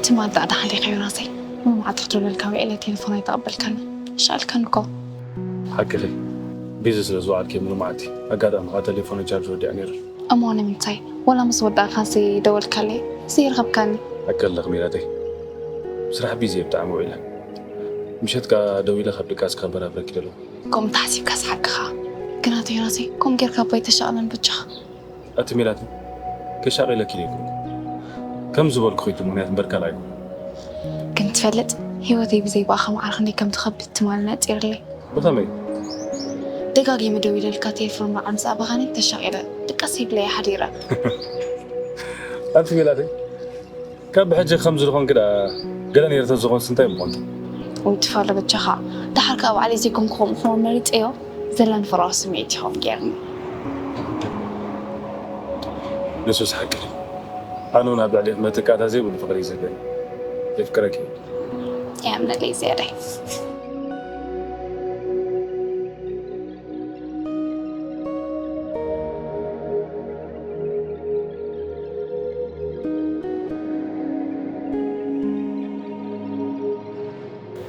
ትማል ዳኣ ደሓን ዲኻ ዮናሰይ? እሞ መዓልቲ ክድውለልካ ውዒለ ቴሌፎን ኣይተቐበልካኒ። ይሻልካኒ እኮ። ሓቅኺ። ቢዚ ስለ ዝወዓልኪ ሙሉ መዓልቲ። ኣጋጣሚ ከኣ ቴሌፎነይ ቻርጅ ወዲኣ ነይሩ። እሞ ንምንታይ? ዋላ ምስ ወዳእካሲ ደወልካለይ? ዘይረኸብካኒ? ሓቂ ኣለኺ ሜላተይ። ስራሕ ቢዚ እየ ብጣዕሚ ውዒለ። ምሸት ከኣ ደዊለ ካብ ድቃስ ክኸበራብረኪ ደለኹ። ከምኡ ተሓሲብካስ ሓቅኻ። ግን ኣቶ ዮናሰይ፣ ከምኡ ጌርካ እባ ኣይተሻቕለን በጃኻ። ኣቲ ሜላት፣ ከሻቒለኪ ደይኮንኩ። ከም ዝበልኩኺ እቲ ምኽንያት እምበር ካልእ ኣይኮነን። ግን ትፈልጥ፣ ህይወተይ ብዘይ ብኣኻ ማዕረ ክንደይ ከም ትኸብድ ትማሊ ነጺርለይ። ብኸመይ? ደጋጊመ ደዊለልካ ቴሌፎን ምርዓል ምስ ኣበኻኒ ተሻቒለ ድቃስ ይብለይ ሓዲረ። ኣቲ ሜላተይ፣ ካብ ብሕጂ ከምዚ ዝኾንኪ ደኣ ገለ ነይሩ ተዝኾንስ እንታይ ምኾንኪ? ወይ ትፋለ በጃኻ። ደሓር ከኣ ባዕለይ ዘይኮንኩ ከምኡ ክኾን መሪጸዮ። ዘላን ፍቕራዊ ስምዒት ኢኹም ጌርኒ። ንሱስ ሓቂ ድዩ? ኣነ እውን ኣብ ልዕሊ መተካእታ ዘይብሉ ፍቕሪ እዩ ዘለኒ። የፍቅረኪ። የእምነለይ ዝያዳይ።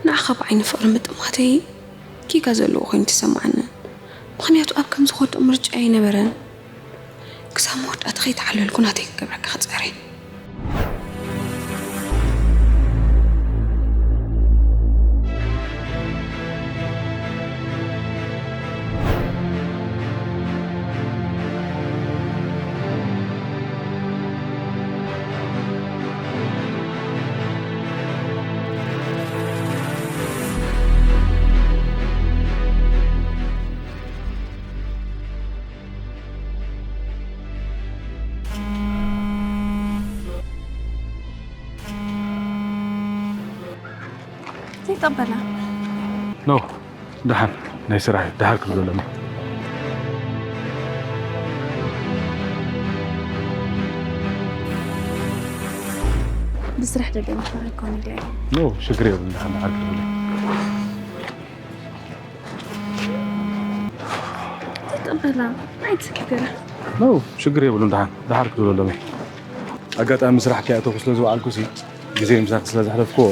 ንዓኻ ብዓይኒ ፍቕሪ ምጥማተይ ጌጋ ዘለዎ ኮይኑ ተሰማዓኒ። ምኽንያቱ ኣብ ከምዚ ክወድቕ ምርጫ ኣይነበረን። ክሳብ መወዳእታ ከይተዓለልኩ ናተይ ክገብረካ ክጸሪ። ዘይቀበላ። ኖ፣ ደሓን ናይ ስራሕ እዩ። ደሓር ክብሎ ኣለኒ። ብስራሕ ደገ ምፍራይ ኮን ኢለ። ኖ፣ ሽግር የብሉን። ደሓን ደሓር ክብሎ። ተቀበላ። ኣይትስከፍ ገለ። ኖ፣ ሽግር የብሉን። ደሓን ደሓር ክብሎ ኣለኒ። ኣጋጣሚ ስራሕ ከይኣተኹ ስለ ዝወዓልኩ ሲ ግዜ ምሳኺ ስለ ዘሕለፍኩዎ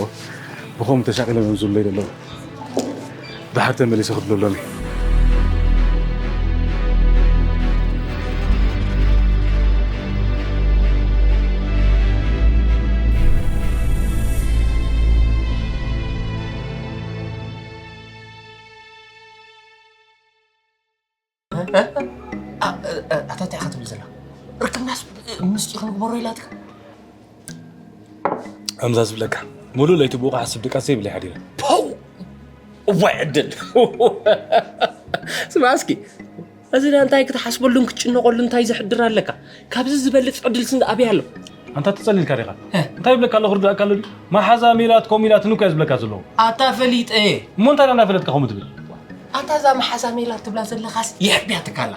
ብኸምኡ ተሻቒሎም እዮም ዝብለይ ዘለዉ። ደሓር ተመሊሰ ክብሎ ኣለኒ። ኣታ እንታይ ኢኻ ትብል ዘላ? ርክብናስ ምስጢር ንግበሮ ኢላትካ? ከምዛ ዝብለካ፣ ሙሉእ ለይቲ ብኡ ክሓስብ ድቃስ ዘይብለይ ሓዲረ። ፖው! እዋይ ዕድል! ስማዕ እስኪ፣ እዚ ዳ እንታይ ክትሓስበሉን ክትጭነቐሉ እንታይ ዘሕድር ኣለካ? ካብዚ ዝበልጽ ዕድልስ እንዳ ኣበይ ኣሎ? ኣንታ ትጸሊልካ ዲኻ? እ። እንታይ ይብለካ ኣለኹ ርዳእካ ኣሎ ድዩ? መሓዛ ሜላት ከምኡ ኢላትኒ እኮ እያ ዝብለካ ዘለኹ። ኣታ ፈሊጠ እየ። እሞ እንታይ ደኣ እንዳፈለጥካ ከምኡ ትብል? ኣታ እዛ መሓዛ ሜላት ትብላ ዘለኻስ የሕብያትካ ኣላ።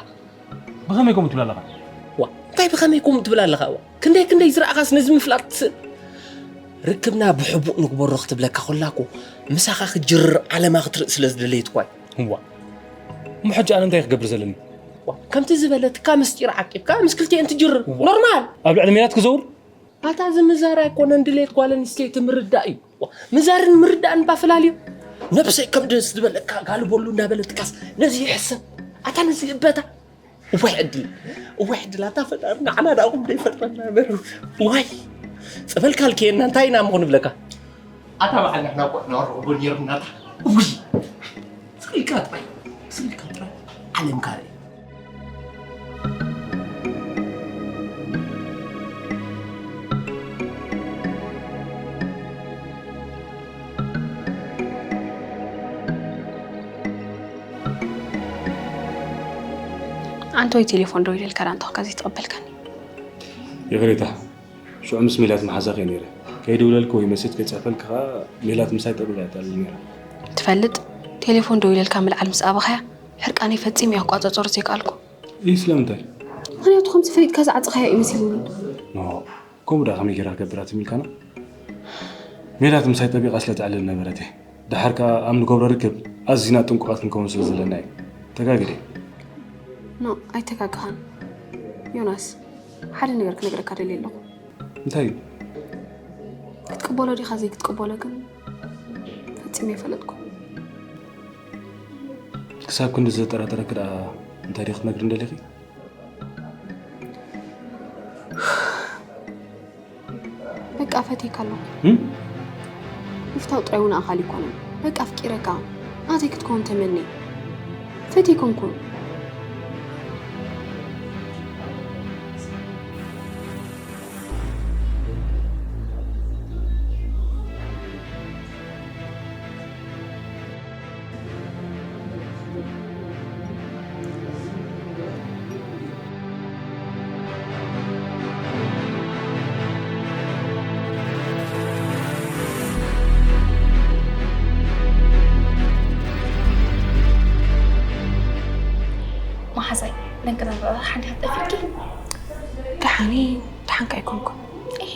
ብኸመይ ከምኡ ትብል ኣለኻ? ዋ፣ እንታይ ብኸመይ ከምኡ ትብል ኣለኻ? ዋ፣ ክንደይ ክንደይ ዝረኣኻስ ነዚ ምፍላጥ ትስእል? ርክብና ብሕቡእ ንግበሮ ክትብለካ ከላ እኮ ምሳኻ ክጅርር ዓለማ ክትርኢ ስለ ዝደለየት እኳ እየ። እዋ፣ እሞ ሕጂ ኣነ እንታይ ክገብር ዘለኒ? ዋ፣ ከምቲ ዝበለትካ ምስጢር ዓቂብካ ምስ ክልቲኤን ትጅርር። እዋ። ኖርማል። ኣብ ልዕሊ ሜላት ክዘውር? ኣታ እዚ ምዛር ኣይኮነን ድሌት ጓል ኣንስተይቲ ምርዳእ እዩ። ዋ፣ ምዛርን ምርዳእን እባ ፈላልዮ። ነብሰይ ከም ደስ ዝበለካ ጋልበሉ እንዳበለትካስ ነዚ ይሕሰብ። ኣታ ነዚ እበታ። እዋይ ዕድል፣ እዋይ ዕድል፣ ኣታ ፈጣሪ ንዓና ደኣ ኹም ደይፈጥረና እምበር። ዋይ፣ ጸበል ካልከየና እንታይ ኢና ምኹን ብለካ? ኣታ በዓል ንሕና እኮ ነቕርቦ ነይርና ኣታ። ውይ፣ ስልካ ጥራይ፣ ስልካ ጥራይ። ዓለም ካረ። ኣንተ ወይ ቴሌፎን ደዊለልካ ዳ እንተኾንካ ዘይተቐበልካኒ? ይቕሬታ፣ ሽዑ ምስ ሜላት መሓዛኺ እየ ነይረ። ከይድውለልኪ ወይ መሴጅ ከይጽሕፈልኪ ከኣ ሜላት ምሳይ ጠቢቓ እያ ትዕልል ነይራ። ትፈልጥ፣ ቴሌፎን ደዊለልካ ምልዓል ምስ ኣበኻያ፣ ሕርቃነይ ፈጺመ እየ ክቋጸጸሮ ዘይከኣልኩ። ይህ ስለምንታይ? ምኽንያቱ ከምቲ ፈሊጥካ ዝዓጸኻያ እዩ መሲሉኒ። ኖ፣ ከምኡ ደኣ ከመይ ጌራ ክገብራ ትም ኢልካና? ሜላት ምሳይ ጠቢቓ ስለ ትዕልል ነበረት እየ። ደሓር ከኣ ኣብ ንገብሮ ርክብ ኣዚና ጥንቁቓት ክንከውን ስለ ዘለና እዩ። ተጋግየ። ኖ፣ ኣይተጋገኻን። ዮናስ፣ ሓደ ነገር ክነግረካ ደልየ ኣለኹ። እንታይ እዩ? ክትቅበሎ ዲኻ ዘይክትቅበሎ ግን ፈጺመ ኣይፈለጥኩ። ክሳብ ክንዲ ዘጠራጠረክ ደኣ እንታይ ዲኺ ክትነግርኒ ደሊኺ? በቃ ፈትየካ ኣለኹ። እም? ምፍታው ጥራይ እውን ኣኻሊ ኣይኮነን። በቃ ኣፍቂረካ። ናተይ ክትከውን ተመኒ። ፈትየካ ኣይኮንኩን። መሓዛይ፣ ደንቅና ንበራ ሓንቲ ክትጠፊእኪ? ደሓኒ፣ ደሓንካ ኣይኮንኩን። እሄ፣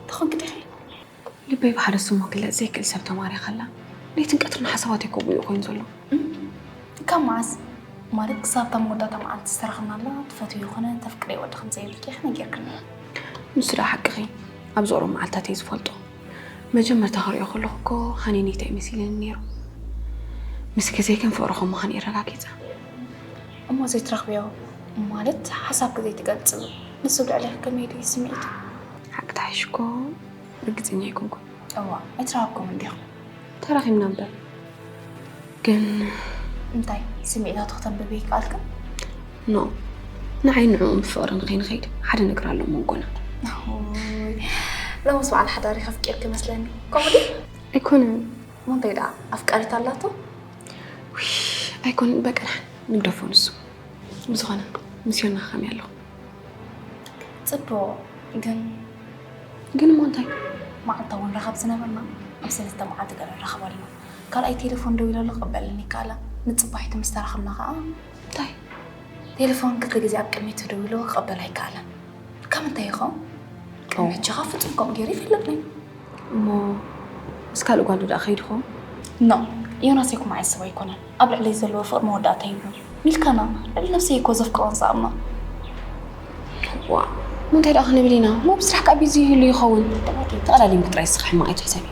ተኾንኪ ዲኺ? ልበይ ብሓደ ስሙ ክግለጽ ዘይክእል ሰብ ተማሪኻ ኣላ። ለይትን ቀትርን ሓሳባተይ ከምኡ እዩ ኮይኑ ዘሎ። እም፣ ካብ መዓስ? ማለት ክሳብ እታ መወዳእታ መዓልቲ ዝተራኸብናላ ትፈትዮ ይኹን ተፍቅርዮ ወዲ ከም ዘይብልኪ ኢኺ ነጊርክኒ። ንሱ ደኣ ሓቅኺ፣ ኣብዚ ቁሩብ መዓልትታት እየ ዝፈልጦ። መጀመርታ ክሪኦ ከለኹ እኮ ሃኒነይ እንታይ መሲልኒ ነይሩ። ምስ ግዜ ግን ፍቕሪ ከም ምዃኑ እየ ኣረጋጊጸ። እሞ ዘይትረኽብዮ ማለት ሓሳብኪ ዘይትገልጽሉ ንሱ ኣብ ልዕሌኺ ከመይ ድዩ ስምዒቱ? ሓቂ ተሓይሽ እኮ ርግጸኛ ኣይኮንኩን። እዋ፣ ኣይተራኸብኩምን ዲኹም? ተራኺብና እምበር። ግን እንታይ ስምዒታቱ ክተንብብ ይከኣልክን? ኖ፣ ንዓይ ንዕኡ ብፍቕሪ ንኸይንኸይድ ሓደ ነገር ኣሎ መንጎና። ኦይ፣ ሎምስ በዓል ሓዳር ኢኺ ኣፍቂርኪ መስለኒ። ከምኡ ድዩ? ኣይኮነን። እሞ እንታይ ደኣ ኣፍቃሪት ኣላቶ? ውይ፣ ኣይኮነን፣ በቃ ንግደፎ ንሱ። ብዝኾነ፣ ምስ ዮና ከመይ ኣለኹ? ጽቡቕ፣ ግን ግን እሞ እንታይ? መዓልታዊ ንራኸብ ዝነበርና ኣብ ሰለስተ መዓልቲ ገለ ንራኸብ ኣለና። ካልኣይ ቴሌፎን ደዊሉ ኣሎ፣ ክቕበለኒ ይከኣላ። ንጽባሒቱ ምስ ተራኸብና ከኣ እንታይ? ቴሌፎን ክልተ ግዜ ኣብ ቅድሚት ተደዊሉ ክቕበል ኣይከኣለን። ካብ ምንታይ ይኸውን? ቅድሚ ሕጂ ከኣ ፍጹም ከምኡ ገይሩ ይፈልጥን እዩ። እሞ ምስ ካልእ ጓል ዶ ደኣ ከይዱ ይኸውን? ኖ፣ ዮናስ ኣይኮ መዓይ ሰብ ኣይኮነን። ኣብ ልዕለይ ዘለዎ ፍቕሪ መወዳእታ የብሉን። ሚልካና፣ ልዕሊ ነብሰይ እኮ ዘፍቅሮን ዝኣምኖ። ዋ፣ እሞ እንታይ ደኣ ክንብል ኢና? እሞ ብስራሕ ከኣ ቢዚ ይህሉ ይኸውን። ተቐላሊልኪ ጥራይ ስራሕ ሕማቕ ኣይትሕሰቢ።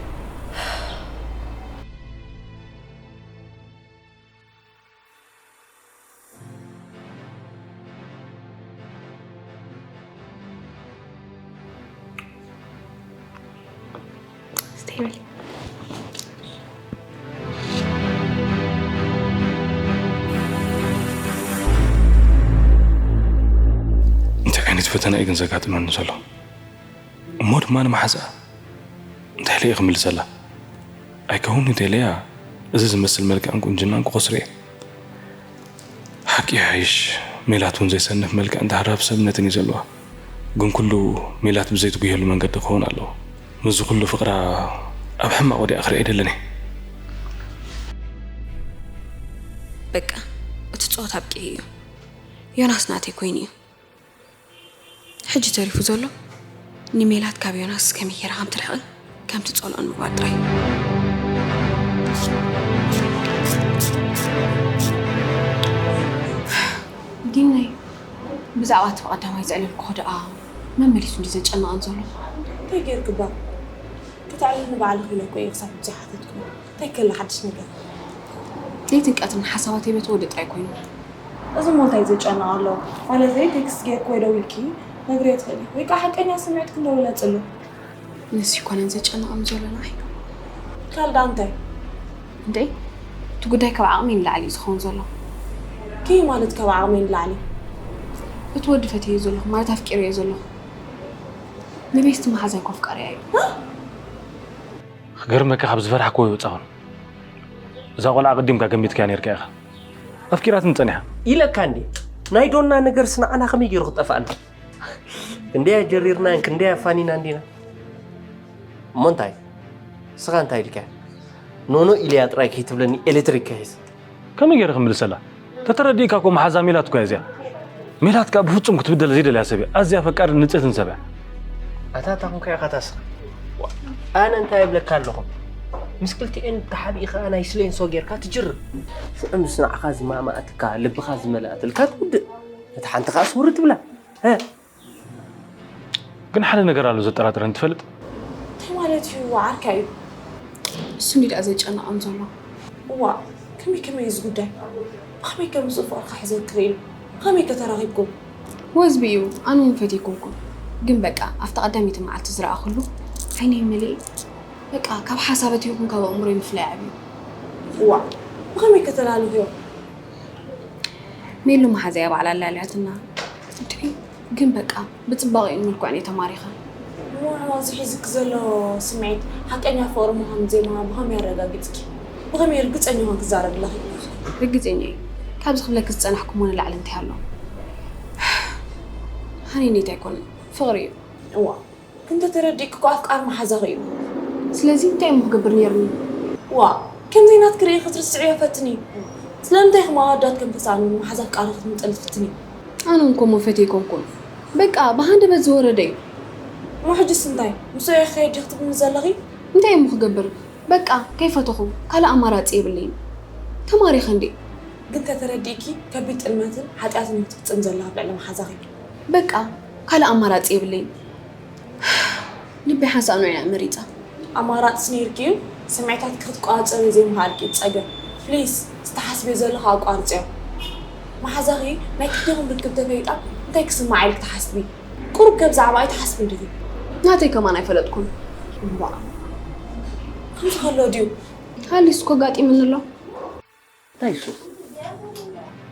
ስተይ በሊ። እንታይ ዓይነት ፈተና እዩ ግን ዘጋጥመኒ ዘሎ? እሞ ድማ ንመሓዛኣ እንታይ ኢለ እየ ክምልሰላ? ኣይከውንን ኢለያ፣ እዚ ዝመስል መልክዕን ቁንጅናን ክኸስሮ እየ። ሓቂ ይሓይሽ፣ ሜላት እውን ዘይሰንፍ መልክዕ እንተሃለዋ ሰብነትን እዩ ዘለዋ። ግን ኩሉ ሜላት ብዘይትጉየሉ መንገዲ ክኸውን ኣለዎ። ምስዚ ኩሉ ፍቕራ ኣብ ሕማቕ ወዲኣ ክርእያ ኣይደልን እየ። በቃ፣ እቲ ጸወታ ኣብቂዑ እዩ። ዮናስ ናተይ ኮይኑ እዩ። ሕጂ ተሪፉ ዘሎ ንሜላት ካብ ዮናስ ከመይ ጌራ ከም ትርሕቕን ከም ትጸልኦን ምግባር ጥራይ እዩ። ዲነይ፣ ብዛዕባ እቲ ብቐዳማይ ዘዕለልኩዎ ደኣ መመሊሱ እንዲ ዘጨንቐን ዘሎ። እንታይ ጌርክባ? ከተዕልልኒ ባዕልኺ ኢለ እኮ እየ ክሳብ ሕጂ ሓተትኩ። እንታይ ከሎ ሓድሽ ነገር? ለይትን ቀትርን ሓሳባተይ በቲ ወዲ ጥራይ ኮይኑ። እዚ እሞ እንታይ ዘጨንቕ ኣሎ? ማለተይ ቴክስት ጌርኪ ወይ ደዊልኪ ነግርዮ ትኽእሊ። ወይ ከኣ ሓቀኛ ስምዒትኪ እንዶ ግለጽሉ። ንሱ ኣይኮነን ዘጨንቐኒ ዘሎ ንዓይ። ካልእ ደኣ እንታይ? እንዴ፣ እቲ ጉዳይ ካብ ዓቕመይ ንላዕሊ እዩ ዝኸውን ዘሎ። ከመይ ማለት ካብ ዓቕመይ ንላዕሊ? እቲ ወዲ ፈትየዮ ዘለኹ፣ ማለት ኣፍቂረዮ ዘለኹ። ንቤስቲ መሓዛይ እኮ ኣፍቃሪኣ እዩ። ክገርመካ ካብ ዝፈራሕክዎ ኣይወጻኹን። እዛ ቆልዓ ኣቐዲምካ ገሚትካያ ኔርካ ኢኻ። ኣፍቂራትኒ ጸኒሓ። ኢለካ እንዴ? ናይ ዶና ነገርስ ንዓና ከመይ ገይሩ ክጠፍኣና? ክንደይ ኣጀሪርናን ክንደይ ኣፋኒናን ዲና? እሞ እንታይ? ንስኻ እንታይ ኢልካያ? ኖኖ ኢለያ ጥራይ ከይትብለኒ ኤሌክትሪክ ክሕዝ። ከመይ ገይረ ክምልሰላ? ተተረዲእካ እኮ መሓዛ ሜላት እኮ እያ እዚኣ። ሜላት ከኣ ብፍጹም ክትብደል ዘይደልያ ሰብ እያ። ኣዝያ ፈቃርን ንጽህትን ሰብ እያ። ኣታ እታ ኮንካ ኢኻ ታስራ። ኣነ እንታይ እብለካ ኣለኹ? ምስ ክልቲኤን ተሓቢእኻ ናይ ስሌንሶ ጌርካ ትጅርር። ሽዑ ምስ ንዓኻ ዝማማኣትካ፣ ልብኻ ዝመልኣትልካ ትውድእ። ነታ ሓንቲ ከኣ ስውር ትብላ። ሀ? ግን ሓደ ነገር ኣሎ ዘጠራጥረኒ ትፈልጥ? እንታይ ማለት? እዩ ዓርካ እዩ። እሱ እንዲ ደኣ ዘጨንቐም ዘሎ። እዋ፣ ከመይ ከመይ እዩ እዚ ጉዳይ? ብኸመይ ከም ምስኡ ፍቕርካ ሒዘ ክርኢ ኢሉ? ብኸመይ ከተራኺብኩም? ወዝቢ እዩ፣ ኣነ እውን ፈትየ ኣይኮንኩን። ግን በቃ ኣብታ ቀዳመይቲ መዓልቲ ዝረኣኹሉ ዓይነይ መሊእ በቃ ካብ ሓሳበት ይኹን ካብ ኣእምሮይ ምፍላይ ዓብዩ። እዋ፣ ብኸመይ ከተላልኽዮ? ሜሉ መሓዛያ ባዕላ ኣላልያትና። እንድዒ ግን በቃ ብጽባቐኡን መልክዑን እየ ተማሪኸ። ንውዕዋዕ እዚ ሒዙኪ ዘሎ ስምዒት ሓቀኛ ፍቕሪ ምዃኑ ዜማ ብኸመይ ኣረጋጊጽኪ? ብኸመይ ርግጸኛ ኾንኪ ክዛረብ ኣለኺ? ርግጸኛ እየ። ካብዚ ክብለኪ ዝጸናሕኩሞ ንላዕሊ እንታይ ኣሎ? ሃኒኔት ኣይኮነን፣ ፍቕሪ እዩ። እዋ፣ ክንተ ተረዲእኪ እኮ ኣፍቃሪ መሓዛኺ እዩ። ስለዚ እንታይ እሞ ክገብር ነይርኒ? ዋ፣ ከምዘይ ናትኪ ርእይ ክትርስዕዮ ፈትኒ። ስለምንታይ ከም ኣወዳት ከም ተሳእኑ ንመሓዛ ኣፍቃሪ ክትምጠል ትፍትኒ? ኣነ እውን ከምኡ ፈትየ ኣይኮንኩን። በቃ ብሃንደበት ዝወረደ እዩ። እሞ ሕጅስ እንታይ? ምስኡ እየ ክኸይድ ዲኺ ትብልኒ ዘለኺ? እንታይ እሞ ክገብር? በቃ ከይፈተኹ ካልእ ኣማራጺ የብለይን። ተማሪኸ እንድየ። ግን ከተረዲእኪ ከቢድ ጥልመትን ሓጢኣትን እዩ ክትፍጽም ዘለኻ ኣብ ልዕሊ መሓዛኺ። በቃ ካልእ ኣማራጺ የብለይን። ልበይ ሓንሳእ ንዑ እያ መሪጻ። ኣማራጺስ ነይርኪ እዩ፣ ስምዒታትኪ ክትቆጻጸሪ ዘይምኽኣልኪ እዩ ጸገም። ፕሊስ፣ እቲ ትሓስብዮ ዘለኺ ኣቋርጽዮ። መሓዛኺ ናይ ክልቴኹም ርክብ ተፈሊጣ እንታይ ክስምዓ ኢልኪ ትሓስቢ? ቁሩብ ከ ብዛዕባ ኣይትሓስብን ዲኺ? ናተይ ከማን ኣይፈለጥኩን። እምባእ። ከምዚ ከሎ ድዩ? ሃሊስ እኮ ኣጋጢሙኒ ኣሎ። እንታይ እሱ?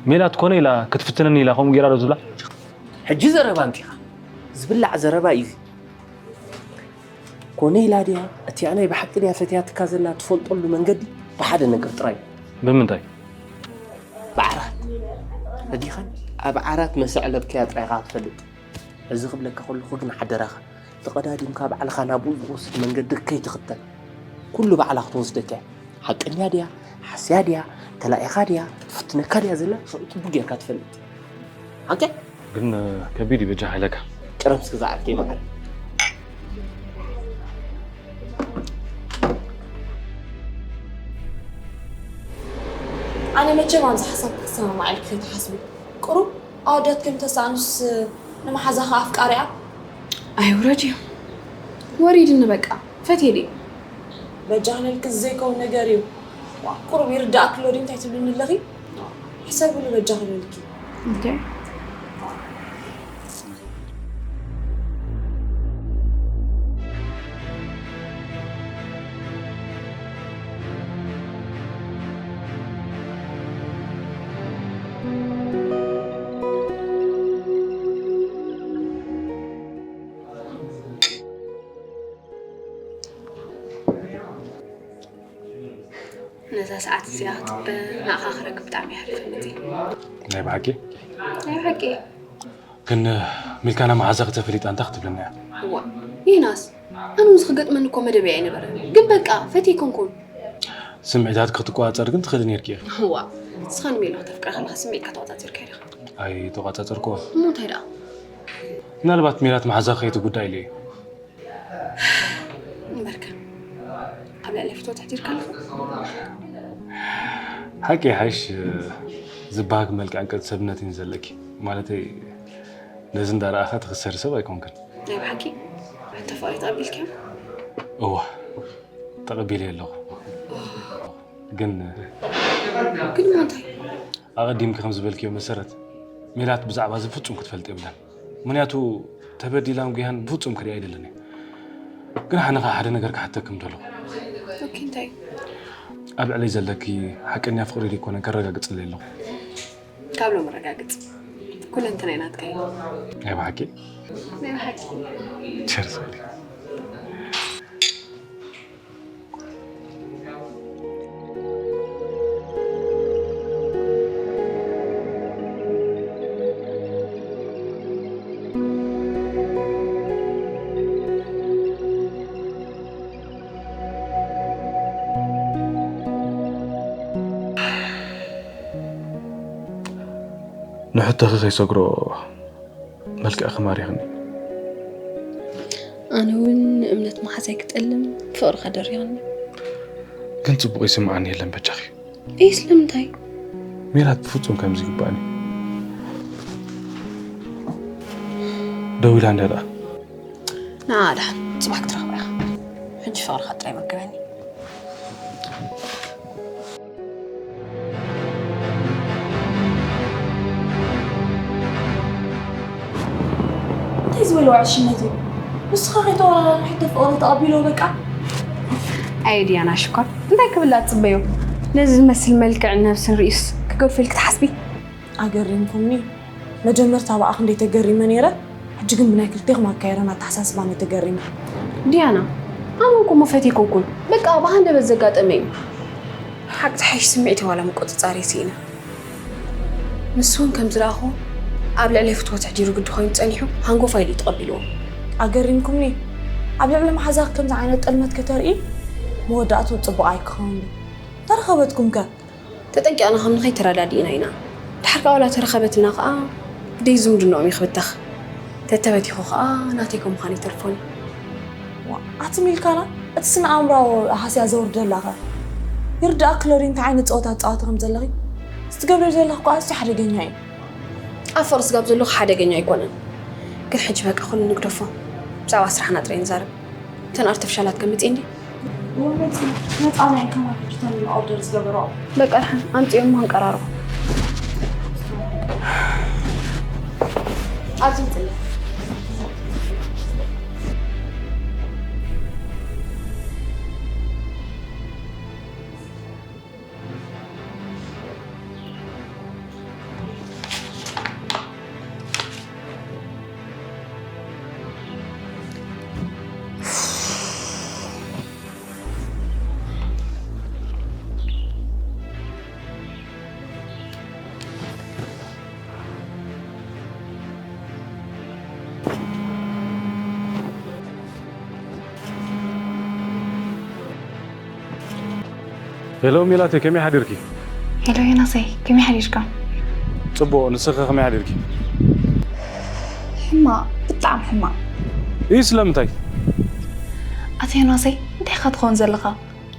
ሜላት ኮነ ኢላ ክትፍትነኒ ኢላ ከምኡ ጌራ ዶ ዝብላ? ሕጂ ዘረባ እንቲኻ። ዝብላዕ ዘረባ እዩ እዚ። ኮነ ኢላ ድያ? እቲ ኣናይ ብሓቂ ድያ ፈትያትካ ዘላ ትፈልጠሉ መንገዲ ብሓደ ነገር ጥራይ። ብምንታይ? ብዓራት። ረዲኻን ኣብ ዓራት መሰዕለብክያ ጥራይ ኢኻ ትፈልጥ። እዚ ክብለካ ከለኹ ግን ሓደራኻ፣ ተቐዳዲምካ ባዕልኻ ናብኡ ዝወስድ መንገዲ ከይትኽተል። ኩሉ ባዕላ ክትወስደካ እያ። ሓቀኛ ድያ? ሓስያ ድያ? ተላኢኻ ድያ? ትፍትነካ ድያ ዘላ? ሽዑ ጽቡቕ ጌርካ ትፈልጥ። ሓቂ? ግን ከቢድ እዩ በጃኻ ኢለካ። ጭረም እስኪ ዝዓርከይ መዓር። ኣነ መቸም ኣብዚ ሓሳብ ክትሰማማዕ ኢልኪ ከይትሓስቢ። ቁሩብ ኣወዳት ከም ተሳእኑስ ንመሓዛኻ ኣፍቃሪኣ? ኣይውረድ እዩ። ወሪድኒ በቃ። ፈትየ ድየ? በጃ ክለልኪ ዘይከውን ነገር እዩ። ዋ፣ ቁሩብ ይርዳእኪ ኣሎ ድዩ እንታይ ትብልኒ ኣለኺ? ሕሰብሉ በጃ ክለልኪ። እንታይ? ነዛ ሰዓት እዚኣ ክጽበ ንዓኻ ክረክብ ብጣዕሚ እየ ሓሪፈ መጺእ። ናይ ብሓቂ? ናይ ብሓቂ። ግን ሚልካና መሓዛኺ ተፈሊጣ እንታይ ክትብለና እያ? እዋ፣ ዮናስ፣ ኣነ ምስ ክገጥመኒ እኮ መደበይ ኣይነበረን። ግን በቃ፣ ፈትየ ኣይኮንኩን። ስምዒታት ክትቆጻጸር ግን ትኽእሊ ነይርኪ ኢኺ። እዋ፣ ንስኻ ንሜላ ክተፍቅራ ከለኻ ስምዒትካ ተቆጻጺርካዮ ዲኻ? ኣይተቆጻጸርኩዎን። እሞ እንታይ ደኣ? ምናልባት ሜላት መሓዛኺ ከይትጉዳእ ኢለ እየ። እምበርከ፣ ኣብ ልዕሊ ፍትወት ኣሕዲርካ ኣለኻ? ሓቂ ይሓይሽ፣ ዝበሃግ መልክዕን ቅርጺ ሰብነትን እዩ ዘለኪ። ማለተይ፣ ነዚ እንዳረኣኻ ትኽሰሪ ሰብ ኣይኮንክን። ናይ ብሓቂ? ሕቶ ፍቕሪ ተቐቢልካዮ? እወ፣ ተቐቢለዮ ኣለኹ። ግን ግን እሞ እንታይ? ኣቐዲምኪ ከም ዝበልክዮ መሰረት፣ ሜላት ብዛዕባ እዚ ፍጹም ክትፈልጥ የብላን። ምኽንያቱ፣ ተበዲላን ጉያን ብፍጹም ክሪኣ ኣይደልን እየ። ግን ኣነ ኸኣ ሓደ ነገር ክሓተኪ ምደለኹ። ኦኬ፣ እንታይ? ኣብ ልዕለይ ዘለኪ ሓቀኛ ፍቕሪ ደይኮነ ከረጋግጽለይ ኣለኹ። ካብ ሎሚ ረጋግጽ። ኩለንተናይ ናትካ እዩ። ናይ ብሓቂ? ናይ ብሓቂ። ቸርስ በሊ። ንሕቶኺ ከይሰግሮ መልክዕኺ ማሪኽኒ። ኣነ እውን ንእምነት መሓዛይ ክጠልም ፍቕርኻ ደሪኽኒ። ግን ጽቡቕ ይስምዓኒ የለን በጃኺ። እይ ስለምንታይ? ሜላት ብፍጹም ከምዚ ይግባእኒ። ደው ኢላ እንድያ ደኣ። ንዓ ደሓን ጽባሕ ክትረኽባ ኢኻ። ሕጂ ፍቕርኻ ጥራይ መግበኒ። እንታይ ዝበለ ዋዕሽነት እዩ? ንስኻ ከይተወራረድና ሕቶ ፍቕሪ ተቐቢሎ በቃ። ኣየ ዲያና ሽኮር፣ እንታይ ክብላ ትጽበዮ? ነዚ ዝመስል መልክዕን ነብስን ርእዩስ ክገድፈልኪ ትሓስቢ? ኣገሪምኩምኒ። መጀመርታ ብኣኽ እንዴ ተገሪመ ነይረ፣ ሕጂ ግን ብናይ ክልቴኹም ኣካየዳን ኣተሓሳስባን እየ ተገሪመ። ዲያና፣ ኣመንኩ እሞ ፈትየኩምኩን። በቃ ብሃንደበት ዘጋጠመ እዩ። ሓቂ ትሓይሽ ስምዒት ዋላ ምቁጽጻር እየ ስኢነ። ንሱ እውን ከም ዝረኣኹ ኣብ ልዕለይ ፍትወት ኣሕዲሩ ግዲ ኮይኑ ጸኒሑ ሃንጎፋይ ኢሉ እዩ ተቐቢልዎ። ኣገሪምኩምኒ። ኣብ ልዕሊ መሓዛኺ ከምዚ ዓይነት ጥልመት ከተርኢ መወዳእትኡ ጽቡቕ ኣይክኸውን እዩ። ተረኸበትኩም ከ? ተጠንቂቕና ከም ንኸይድ ተረዳዲእና ኢና። ድሓር ከኣ ዋላ ተረኸበትና ከኣ ግደይ ዝምድንኦም እዩ ክብተኽ። ተተበቲኹ ከኣ ናተይ ከም ምዃኑ ይተርፎን እዩ። ዋ፣ ኣቲ ሚልካና፣ እቲ ስነ ኣእምራዊ ሃስያ ዘውርደላኸ? ይርዳእኪ ሎሪ እንታይ ዓይነት ጸወታ ትጻወቲ ከም ዘለኺ? እዚ ትገብርዮ ዘለኺ እኮ ኣዝዩ ሓደገኛ እዩ። ኣብ ፍቕሪ ስጋብ ዘለኹ ሓደገኛ ኣይኮነን። ግን ሕጂ በቃ ኩሉ ንግደፎ። ብዛዕባ ስራሕና ጥራይ ንዛረብ። እተን ኣርተፍሻላት ከምጽእ እንዲ? ወመጽ ነጻ ናይ ከማን ሕጂ ተን ኦርደር ዝገበሮ። በቃ ድሓን ኣምጽኦም ማንቀራርቦ። ኣብዚ ምጽለ። ሄሎ ሜላተይ፣ ከመይ ሓዲርኪ? ሄሎ ዮናሰይ፣ ከመይ ሓዲርካ? ጽቡቕ፣ ንስኺ ከመይ ሓዲርኪ? ሕማቕ፣ ብጣዕሚ ሕማቕ። እዩ ስለምንታይ? ኣቶ ዮናሰይ፣ እንታይ ኢኻ ትኸውን ዘለኻ?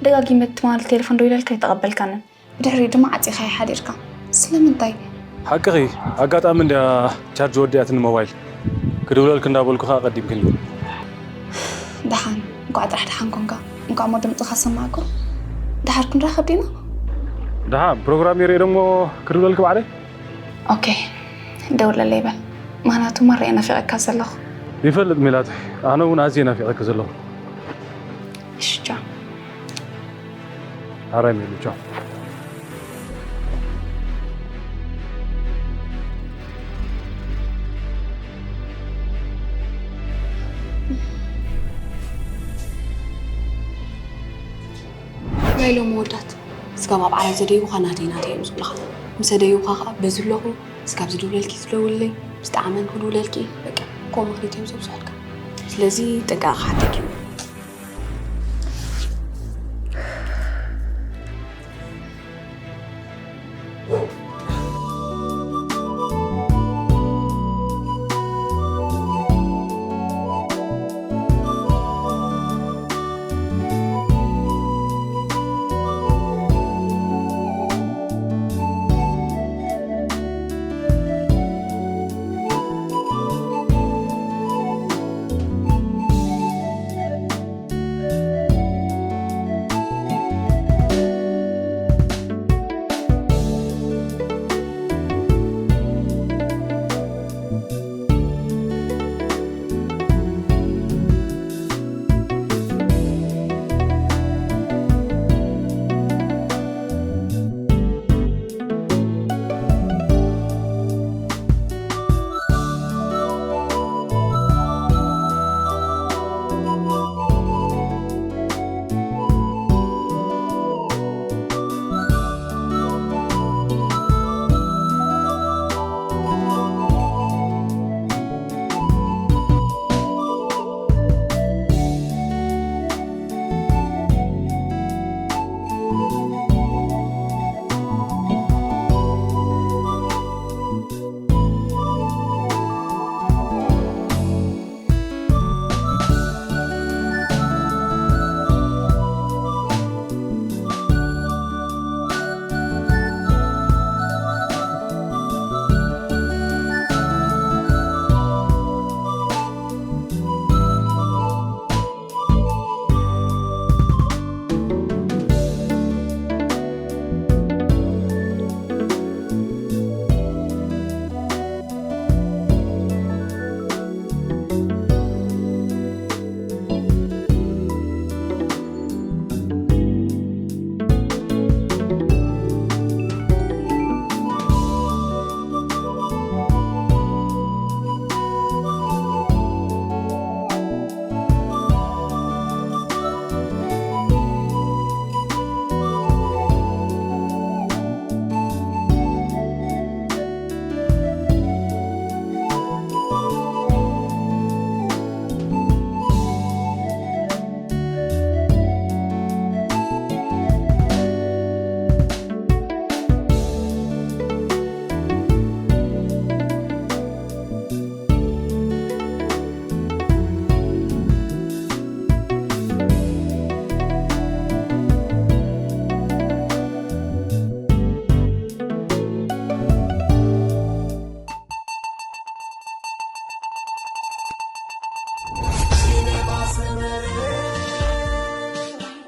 ደጋጊመ ትማሊ ቴሌፎን ደዊለልካ ኣይተቐበልካንን። ብድሕሪኡ ድማ ዓጺኻዮ ሓዲርካ። ስለምንታይ? ሓቅኺ፣ ኣጋጣሚ እንድያ ቻርጅ ወዲኣትኒ ሞባይል። ክድውለልኪ እንዳበልኩ ከኣ ቀዲምክኒ። ደሓን፣ እንኳዕ ጥራሕ ደሓን ኮንካ። እንኳዕ እሞ ድምፅኻ ሰማዕኩ። ደሓር ክንራኸብ ዲና? ደሓን፣ ፕሮግራም የርእየ ደሞ ክድውለልኪ ባዕለይ። ኦኬ፣ ደውለለይ በል። ምኽንያቱ ማራ እየ ናፊቐካ ዘለኹ። ይፈልጥ ሜላት፣ ኣነ እውን ኣዝየ ናፊቐኪ ዘለኹ። እሺ፣ ቻው። ኣራይ ሜሉ፣ ቻው። ናይ ሎሚ ወዳት ስጋብ ኣብ ዓራት ዘደይቡኻ ናተይ ናተይ እዮም ዝብሉኻ። ምስ ኣደይቡኻ ኸዓ በዚ ኣለኹ፣ ስጋብ ዝድውለልኪ ዝደውልለይ፣ ምስ ጠዓመን ክድውለልኪ፣ በቃ፣ ከምኡ ምኽንያት እዮም ዘብዝሑልካ። ስለዚ ጥንቃቐ ክሓተኪ እዩ።